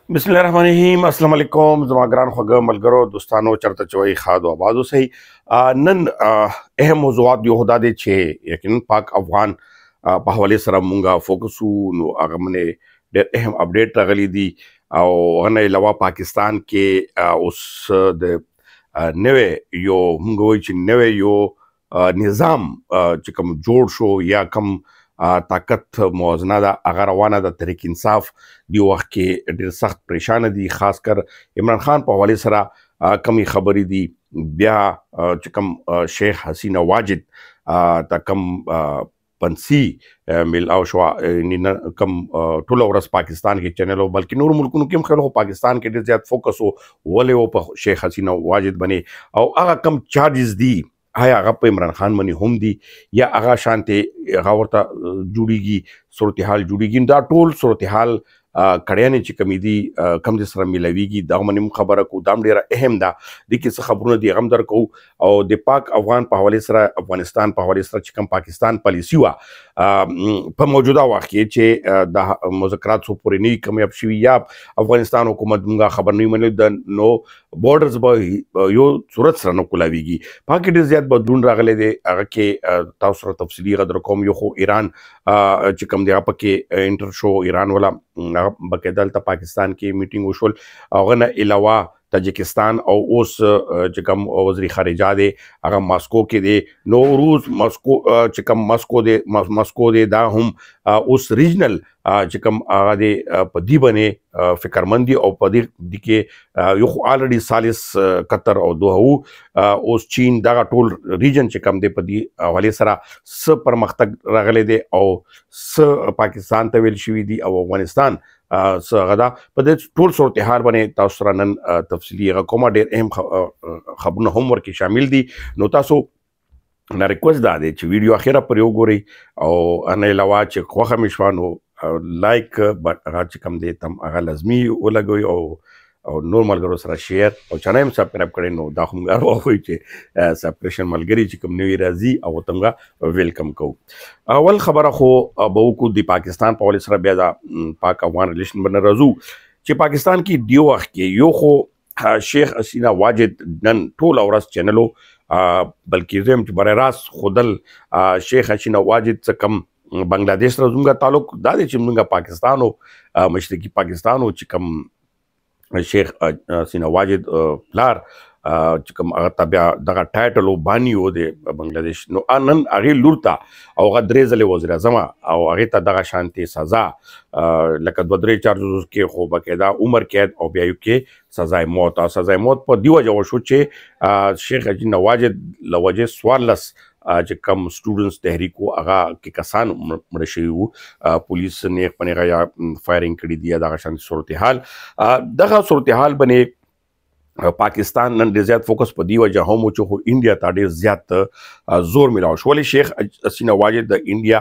بسم الله الرحمن الرحیم. السلام علیکم زما ګران خوږه ملګرو دوستانو، چرته چوي خاد او آباد اوسئ. نن اهم موضوعات یو خدا دی چې یقینا پاک افغان په حواله سره مونږه فوکس نو هغه منه ډېر اهم اپډیټ راغلي دي، او هغه نه علاوه پاکستان کې اوس د نوې یو مونږ وایو چې نوې یو نظام چې کوم جوړ شو یا کوم طاقت موازنه ده هغه روانه ده. تحریک انصاف دی وخت کې ډېر سخت پریشان دي، خاص کر عمران خان په حواله سره کمی خبرې دي. بیا چې کوم شیخ حسینه واجد ته کوم پنسی ملاو شو، کم ټول ورځ پاکستان کې چینلو بلکې نور ملکونو کې هم خلکو پاکستان کې ډېر زیات فوکس ولې و په شیخ حسینه واجد باندې، او هغه کم چارجز دي آیا هغه په عمران خان باندې هم دي یا هغه شانته هغه ورته جوړیږي، صورتحال جوړیږي. دا ټول صورتحال کړیانې چې کمی دي کم دې سره ملاویږي، دا باندې هم خبره کو، دا هم ډېره اهم ده. دې کې څه خبرونه دي هغه هم درکو. او د پاک افغان په حوالې سره، افغانستان په حوالې سره چې کوم پاکستان پالیسي وه په موجوده وخت کې چې د مذاکرات څو پورې نه کامیاب شوي یا افغانستان حکومت مونږه خبر نه منلو، د نو بارډرز به یو صورت سره نه کولاویږي. پاکې ډېر زیات بدلون راغلی دی، هغه کې تاسو سره تفصیلي غدر کوم. یو خو ایران چې کوم دی هغه پکې انټر شو، ایران ولا باقاعده دلته پاکستان کې میټینګ وشول. هغه نه علاوه تاجکستان او اوس چې کوم وزیر خارجه دی هغه ماسکو کې دی، نو روس ماسکو چې کوم ماسکو دی، ماسکو دی، دا هم اوس ریجنل چې کوم هغه دی په دې باندې فکرمند دي. او په دې کې یو خو الریډي ثالث قطر او دوحه، اوس چین، دغه ټول ریجن چې کوم دی په دې حوالې سره څه پرمختګ راغلی دی او څه پاکستان ته ویل شوي دي او افغانستان څه هغه ده. په دې ټول صورتحال باندې تاسو سره نن تفصیلي هغه کومه ډېر اهم خبرونه هم ورکې شامل دي. نو تاسو نه ریکوست دا دی چې ویډیو اخره پرې وګورئ، او ان علاوه چې خوښه مې شوه نو لایک هغه چې کوم دی تم هغه لازمي ولګوئ او نور ملګرو سره شیر او چینل هم سبسکرایب کړئ. نو دا خو موږ وایو چې سبسکرپشن ملګري چې کوم نوي راځي او ته موږ ویلکم کوو. اول خبره خو به وکړو د پاکستان په حوالې سره، بیا دا پاک افغان ریلیشن باندې راځو چې پاکستان کې دیو وخت کې یو خو شیخ حسینه واجد نن ټوله ورځ چینلو بلکې زه یم چې برای راست ښودل شیخ حسینه واجد څه کم بنګلادیش سره زموږ تعلق دا دی چې موږ پاکستان او مشرقي پاکستان او چې کوم شیخ حسینه واجد پلار چې کوم هغه ته بیا دغه ټایټل و بانی و د بنګلادیش، نو نن هغې لور ته او هغه درې ځلې وزیر اعظم او هغې ته دغه شانتې سزا لکه دوه درې چارجز کې خو باقاعده عمر قید او بیا یو کې سزای موت. او سزای موت په دې وجه وشو چې شیخ حسینه واجد له وجې 14 چې کوم سټوډنټس تحریک و هغه کې کسان مړه شوي وو، پولیس نیغ په نیغه یا فایرینګ کړي دي. دغه شان صورتحال، دغه صورتحال باندې پاکستان نن ډېر زیات فوکس په دې وجه هم و چې خو انډیا ته ډېر زیات زور ملاو شو. ولې شیخ حسینه واجد د انډیا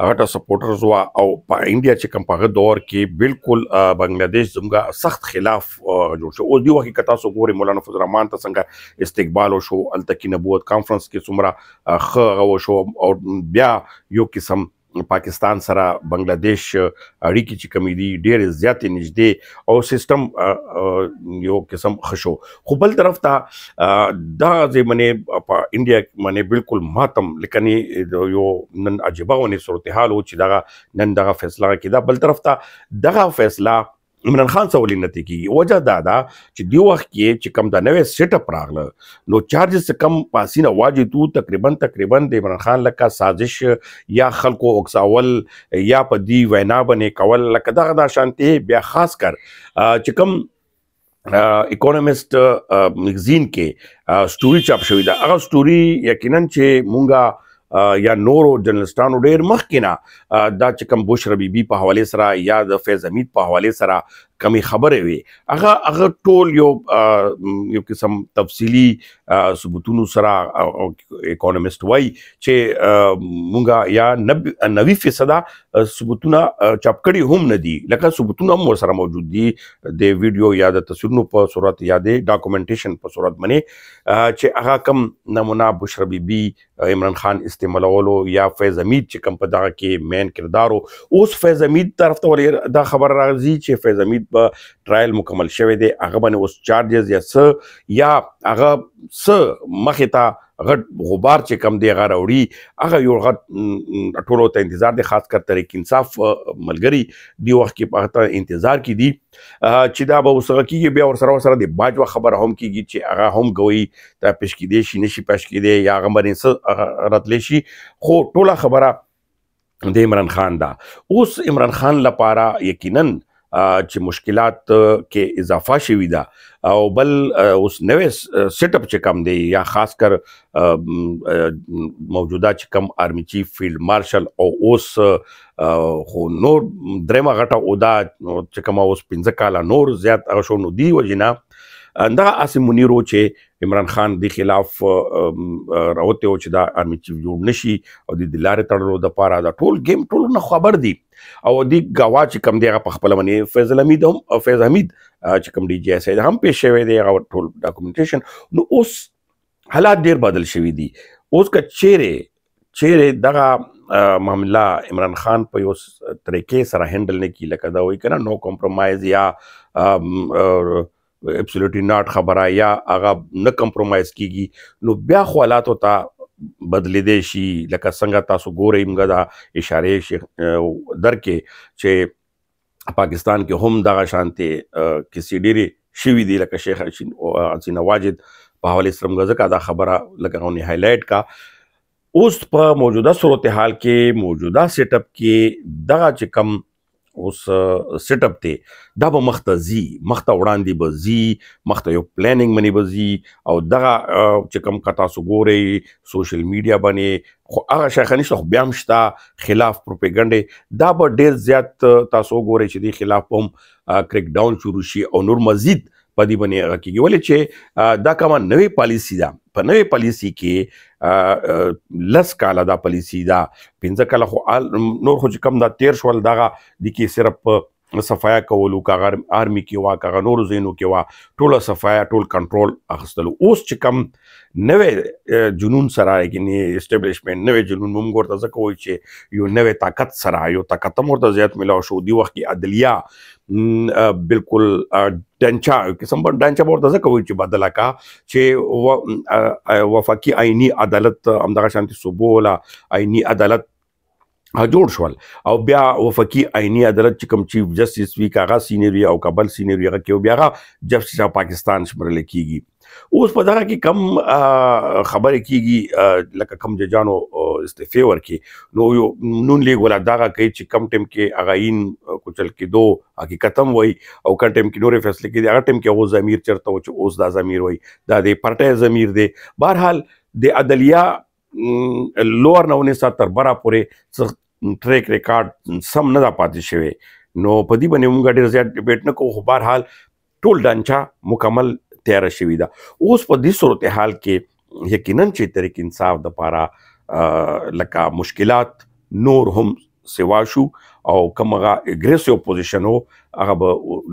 غټه سپورټرز وه او په انډیا چې کوم په هغه دور کې بالکل بنګلادیش زموږ سخت خلاف جوړ شو. اوس دې وخت کې که تاسو ګورئ مولانا فضل الرحمان ته څنګه استقبال وشو، هلته کې نبوت کانفرنس کې څومره ښه هغه وشو، او بیا یو قسم پاکستان سره بنګلادیش اړیکې چې کومې دي ډېرې زیاتې نږدې او سیستم یو قسم ښه شو. خو بل طرف ته دا ځای باندې په انډیا باندې بالکل ماتم لیکنې یو نن عجیبه غوندې صورتحال و چې دغه نن دغه فیصله کېده. بل طرف ته دغه فیصله عمران خان څخه ولې نه کېږي؟ وجه دا ده چې دې وخت کې چې کوم دا نوی سیټ اپ راغله نو چارجز څه کم په حسینه واجد وو، تقریبا د عمران خان لکه سازش یا خلکو اکساول یا په دې وینا باندې کول لکه دغه دا شانتې. بیا خاص کر چې کوم اکونومست میګزین کې سټوري چاپ شوې ده، هغه سټوري یقینا چې مونږه یا نورو جرنلسټانو ډېر مخکې نه دا چې کوم بشرا بي بي په حوالې سره یا د فیض حمید په حوالې سره کمې خبرې وې، هغه ټول یو یو قسم تفصیلي ثبوتونو سره اکونومست وایي چې مونږه یا 90% ثبوتونه چاپ کړي هم نه دي، لکه ثبوتونه هم ورسره موجود دي د ویډیو یا د تصویرونو په صورت یا د ډاکومنټیشن په صورت باندې چې هغه کم نمونه بشرا بي بي عمران خان استعمالولو یا فیض حمید چې کوم په دغه کې مین کردار و. اوس فیض حمید طرف ته ولې دا خبره راځي چې فیض حمید ټرایل مکمل شوی دی، هغه باندې اوس چارجز یا څه یا هغه څه مخې ته غټ غبار چې کم دی هغه راوړي، هغه یو غټ ټولو ته انتظار دی. خاص کر تحریک انصاف ملګري دی وخت کې په هغه انتظار کې دي چې دا به اوس هغه کېږي. بیا ورسره د باجوه خبره هم کېږي چې هغه هم ګوي ته پېش کېدی شي نشي پېش کېدی یا هغه باندې څه راتلی شي. خو ټوله خبره د عمران خان ده. اوس عمران خان لپاره یقینا چې مشکلات کې اضافه شوې ده او بل اوس نوې سیټ اپ چې کم دی یا خاص کر موجوده چې کم آرمي چیف فیلډ مارشل او اوس خو نور درېیمه غټه عہده چې کومه اوس 5 کاله نور زیات هغه شو، نو دی وجې نه دغه عاصم منیر و چې عمران خان دی خلاف راوتی و چې دا آرمي چیف جوړ نشي او د لارې تړلو دپاره دا ټول ګیم ټول نه خبر دي. او دی ګواه چې کوم دی هغه په خپله باندې فیض حمید هم فیض حمید چې کوم ډي جي ایس آی هم پیش شوی دی، هغه ټول ډاکومنټیشن. نو اوس حالات ډیر بدل شوي دي. اوس که چیرې دغه معامله عمران خان په یو طریقې سره هینډل نه کړي، لکه دا وایي که نه نو کمپرومایز یا ابسولوټلی ناټ خبره یا هغه نه کمپرومایز کیږي، نو بیا خو حالاتو ته بدلیدی شي. لکه څنګه تاسو ګورئ موږ دا اشارې درکې چې پاکستان کې هم دغه شانتې کیسې ډېرې شوي دي، لکه شیخ حسینه واجد په حوالې سره موږ ځکه دا خبره لکه غونې هایلایټ کا. اوس په موجوده صورتحال کې موجوده سیټ اپ کې دغه چې کم اوس سیټ اپ دی دا به مخته ځي، مخته وړاندې به ځي، مخته یو پلانینګ باندې به ځي. او دغه چې کوم که تاسو ګورئ سوشل میډیا باندې خو هغه شی ښه نشته، خو بیا هم شته خلاف پروپیګنډې، دا به ډېر زیات تاسو وګورئ چې دې خلاف هم کریک ډاون شروع شي او نور مزید په دې باندې هغه کېږي. ولې چې دا کومه نوې پالیسي ده، په نوې پالیسي کې 10 کاله دا پالیسي ده، 5 کاله خو نور خو چې کوم دا تیر شول دغه دې کې صرف صفایا کولو، که هغه آرمي کې وه که هغه نورو ځایونو کې وه، ټوله صفایا ټول کنټرول اخیستلو. اوس چې کوم نوی جنون سره یعنې اسټبلشمنټ نوی جنون مونږ ورته ځکه وایو چې یو نوی طاقت سره یو طاقت هم ورته زیات میلاو شو. دې وخت کې عدلیه بالکل ډنچا یو قسم به ډنچا به ورته ځکه وایو چې بدله کا چې وفاقي آئیني عدالت همدغه شانتې صوبو له آئیني عدالت جوړ شول. او بیا وفاقي آئیني عدالت چې کوم چیف جسټس وي که هغه سینیر وي او که بل سینیر وي هغه کې بیا هغه جسټس اف پاکستان شمېرل کېږي. اوس په دغه کې کم خبرې کېږي لکه کم ججانو استعفی ورکړي، نو یو نون لیګ ولا دغه کوي چې کم ټایم کې هغه آئین کوچل کېدو حقیقت هم وایي او کم ټایم کې نورې فیصلې کېدې، هغه ټایم کې هغو ضمیر چېرته و چې اوس دا ضمیر وایي، دا د پارټۍ ضمیر دی. بهرحال د عدلیه لوور نه ونیسه تر بره پورې څه ټریک ریکارډ سم نه ده پاتې شوی، نو په دې باندې موږ ډېر زیات ډیبیټ نه کوو. خو بهرحال ټول ډانچه مکمل تیاره شوې ده. اوس په دې صورتحال کې یقینا چې تحریک انصاف دپاره لکه مشکلات نور هم سوا شو او کوم هغه اګریسیو پوزیشن و هغه به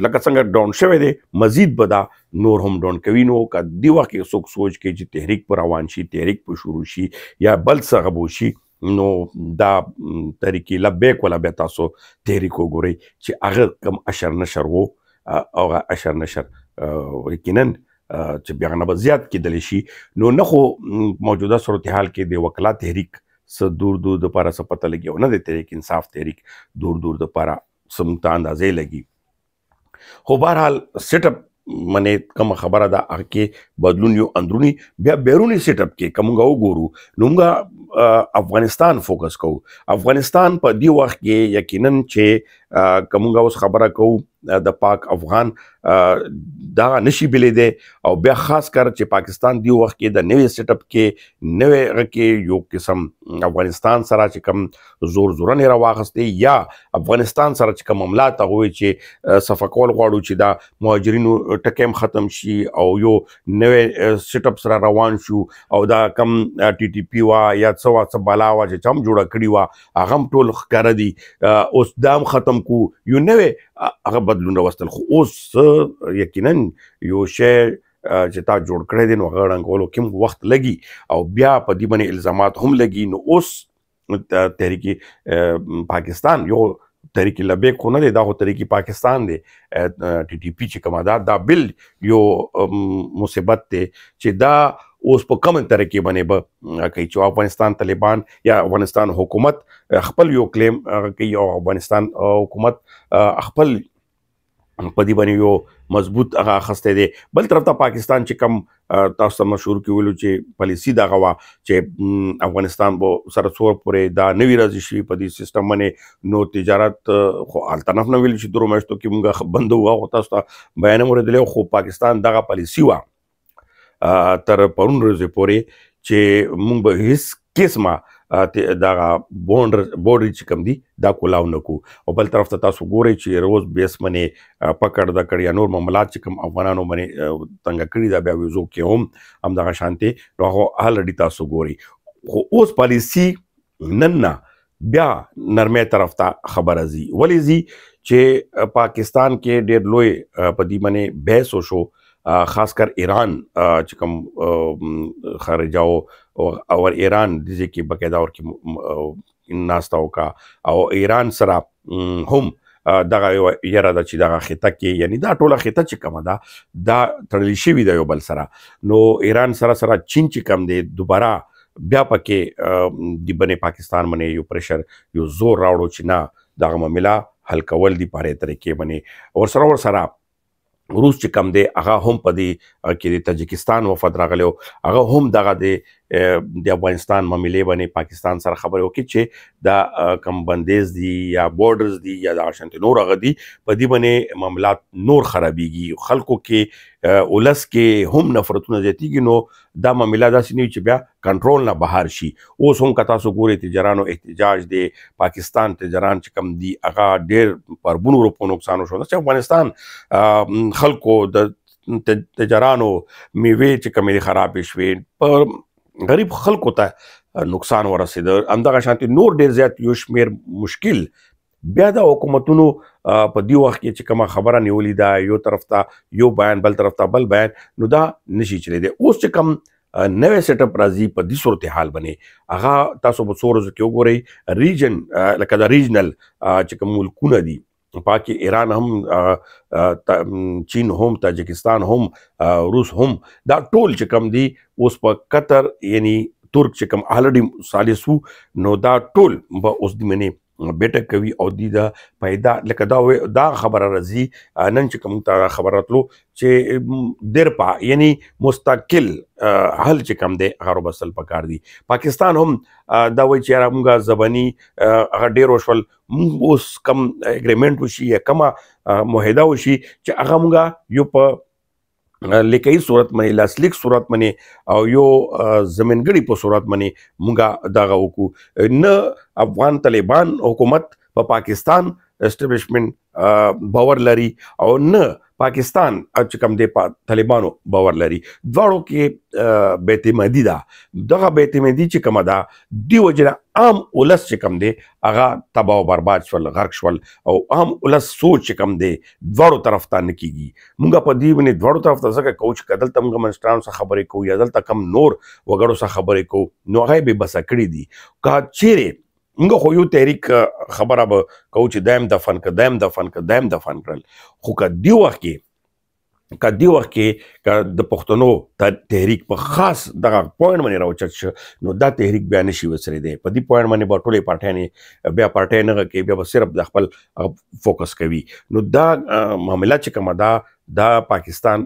لکه څنګه ډاون شوی دی مزید به دا نور هم ډاون کوي. نو که دې وخت کې څوک سوچ کوي چې تحریک په روان شي، تحریک په شروع شي یا بل څه هغه به وشي، نو دا تحریک لبیک ولا بیا تاسو تحریک وګورئ چې هغه کوم اشر نشر و، هغه اشر نشر یقینا چې بیا هغه نه به زیات کېدلی شي. نو نه خو موجوده صورتحال کې د وکلا تحریک څه دور دور دپاره څه پته لګي او نه د تحریک انصاف تحریک دور دور دپاره څه موږ ته اندازې لګي. خو بهرحال سیټ اپ منې کومه خبره ده هغه کې بدلون یو اندروني بیا بیروني سیټ اپ کې که موږ وګورو نو موږ افغانستان فوکس کوو. افغانستان په دې وخت کې یقینا چې که موږ اوس خبره کوو د پاک افغان دا نشي بلې دی. او بیا خاص کر چې پاکستان دی وخت کې د نوې سیټ اپ کې نوې هغه کې یو قسم افغانستان سره چې کوم زور زورنې راواخیستې یا افغانستان سره چې کوم حملات هغوی چې صفا کول غواړو چې دا مهاجرینو ټکی هم ختم شي او یو نوی سیټ اپ سره روان شو او دا کم ټي ټي پي وه یا څه وه څه بلا وه چې چا هم جوړه کړې وه هغه هم ټول ښکاره دي، اوس دا هم ختم کو یو نوی هغه بدلون راوستل. خو اوس یقینا یو شی چې تا جوړ کړی دی نو هغه ړنګولو کې هم وخت لګي او بیا په دې باندې الزامات هم لګي. نو اوس تحریک پاکستان یو تحریک لبیک خو نه دی، دا خو تحریک پاکستان دی، ټي ټي پي چې کومه ده دا بل یو مصیبت دی چې دا اوس په کومه طریقې باندې به کوي چې افغانستان طالبان یا افغانستان حکومت خپل یو کلیم کوي او افغانستان حکومت خپل په دې باندې یو مضبوط هغه اخیستی دی. بل طرف ته پاکستان چې کم تاسو ته مشهور کې ویلو چې پالیسي دغه وه چې افغانستان به سره څور پورې دا نوي راضي شوي په دې سیستم باندې، نو تجارت خو الطرف نه ویل چې درو میاشتو کې مونږ بندو، هغه تاسو ته بیان هم اورېدلی. خو پاکستان دغه پالیسي وه تر پرون ورځې پورې چې مونږ به هیڅ قسمه دغه بورډر چې کوم دي دا کولاو نه کو. او بل طرف ته تاسو ګورئ چې روز بیس باندې پکړ د کړ یا نور معاملات چې کوم افغانانو باندې تنګ کړي دا بیا ویزو کې هم همدغه شانتې، نو هغه الریډي تاسو ګورئ. خو اوس پالیسي نن نه بیا نرمۍ طرف ته خبره ځي. ولې ځي چې پاکستان کې ډېر لوی په دې باندې بحث وشو، خاص کر ایران چې کوم خارجه او ایران دې کې باقاعده ورکې ناسته وکړه او ایران سره هم دغه یوه یره ده چې دغه خطه کې، یعنی دا ټوله خطه چې کومه ده دا تړلی شوې ده یو بل سره، نو ایران سره سره چین چې کوم دی دوباره بیا پکې د بنې پاکستان باندې یو پریشر یو زور راوړو چې نه دغه معامله حل کول دي په هرې طریقې باندې. ورسره ورسره روس چې کم دی هغه هم په دې کې د تاجکستان وفد راغلی و، هغه هم دغه د افغانستان معاملې باندې پاکستان سره خبرې وکړي چې دا کم بندیز دي یا بورډرز دي یا دغه شانتې نور هغه دي، په دې باندې معاملات نور خرابیږي، خلکو کې ولس کې هم نفرتونه زیاتېږي، نو دا معامله داسې نه وي چې بیا کنټرول نه بهر شي. اوس هم که تاسو ګورئ تجارانو احتجاج دی، پاکستان تجاران چې کم دي هغه ډېر په اربونو روپو نقصان وشو، چې افغانستان خلکو د تجارانو میوې چې کومې دي خرابې شوې، په غریب خلکو ته نقصان ورسېده. همدغه شانتې نور ډېر زیات یو شمېر مشکل بیا د حکومتونو په دې وخت کې چې کومه خبره نیولې ده، یو طرف ته یو بیان بل طرف ته بل بیان، نو دا نشي چلېدی. اوس چې کوم نوی سیټ اپ راځي په دې صورتحال باندې هغه تاسو به څو ورځو کې وګورئ، ریجن لکه د ریجنل چې کوم ملکونه دي پاکې ایران هم چین هم تاجکستان هم روس هم دا ټول چې کوم دي اوس په قطر یعنی ترک چې کوم الریډي ثالث وو، نو دا ټول به اوس د منې بیټک کوي او دی دا پیدا لکه دا دا خبره راځي. نن چې کوم ته خبر راتلو چې درپا یعنی مستقل حل چې کوم دی هغه وبسل پکار دي. پاکستان هم دا وایي چې یاره موږ زبانی هغه ډېر وشول، موږ اوس کم اګریمنټ وشي یا کومه معاهده وشي چې هغه موږ یو په لیکي صورت باندې لاسلیک صورت باندې او یو زمینګړي په صورت باندې موږ دغه وکړو. نه افغان طالبان حکومت په پاکستان اسټابلیشمنت باور لري او نه پاکستان چې کوم دی په طالبانو باور لري، دواړو کې بې اعتمادي ده. دغه بې اعتمادي چې کومه ده دې وجې نه عام ولس چې کوم دی هغه تباه او برباد شول، غرق شول، او عام ولس سوچ چې کوم دی دواړو طرف ته نه کېږي. موږ په دې باندې دواړو طرف ته ځکه کوو چې که دلته موږ منسټرانو سره خبرې کوو یا دلته کم نور وګړو سره خبرې کوو نو هغه یې بې بسه کړي دي. که چیرې موږ خو یو تحریک خبره به کوو چې دایم دفن کړه، دایم دفن کړه، دایم دفن کړل، خو که دې وخت کې که د پښتنو تحریک په خاص دغه پوینټ باندې راوچت شو نو دا تحریک بیا نشي وسرېدی. په دې پوینټ باندې به ټولې پارټیانې بیا پارټۍ نه کوي، بیا به صرف د خپل فوکس کوي. نو دا معامله چې کومه ده دا پاکستان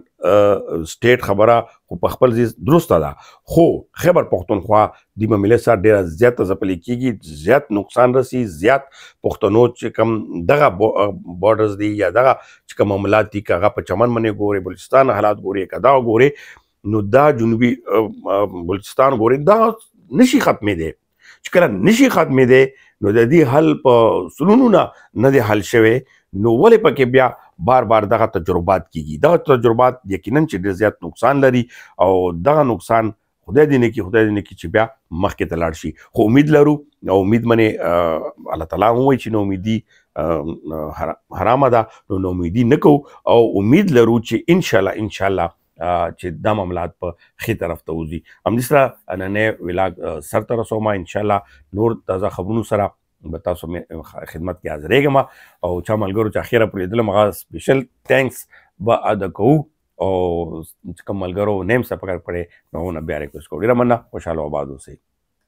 سټیټ خبره خو په خپل ځای درسته ده، خو خیبر پښتونخوا دې معاملې سره ډېره زیاته ځپلې کېږي، زیات نقصان رسي، زیات پښتنو چې کوم دغه بارډرز دي یا دغه چې کوم معاملات دي که هغه په چمن باندې ګوري، بلوچستان حالات ګوري، که دا ګوري، نو دا جنوبي بلوچستان ګوري، دا نشي ختمېدی. چې کله نشي ختمېدی نو د دې حل په سلونو نه دی حل شوی، نو ولې پکې بیا بار بار دغه تجربات کیږي؟ دغه تجربات یقینا چې ډېر زیات نقصان لري او دغه نقصان خدای دې نه کړي، خدای دې نه کړي چې بیا مخکې ته لاړ شي. خو امید لرو او امید منې الله تعالی هم وایي چې ناامیدي حرامه ده، نو ناامیدي نه کوو او امید لرو چې انشاءالله انشاءالله چې دا معاملات په ښې طرف ته وځي. همدې سره نننی ولاګ سر ته رسوم، انشاءالله نور تازه خبرونو سره به تاسو خدمت کې حاضرېږم. او چا ملګرو چې اخیره پورې لیدلم هغه سپیشل تانکس به ادا کوو، او چې کوم ملګرو نیم سبسکرایب کړی نو هغه بیا ریکوست کوو. ډېره مننه، خوشحاله او آباد اوسئ.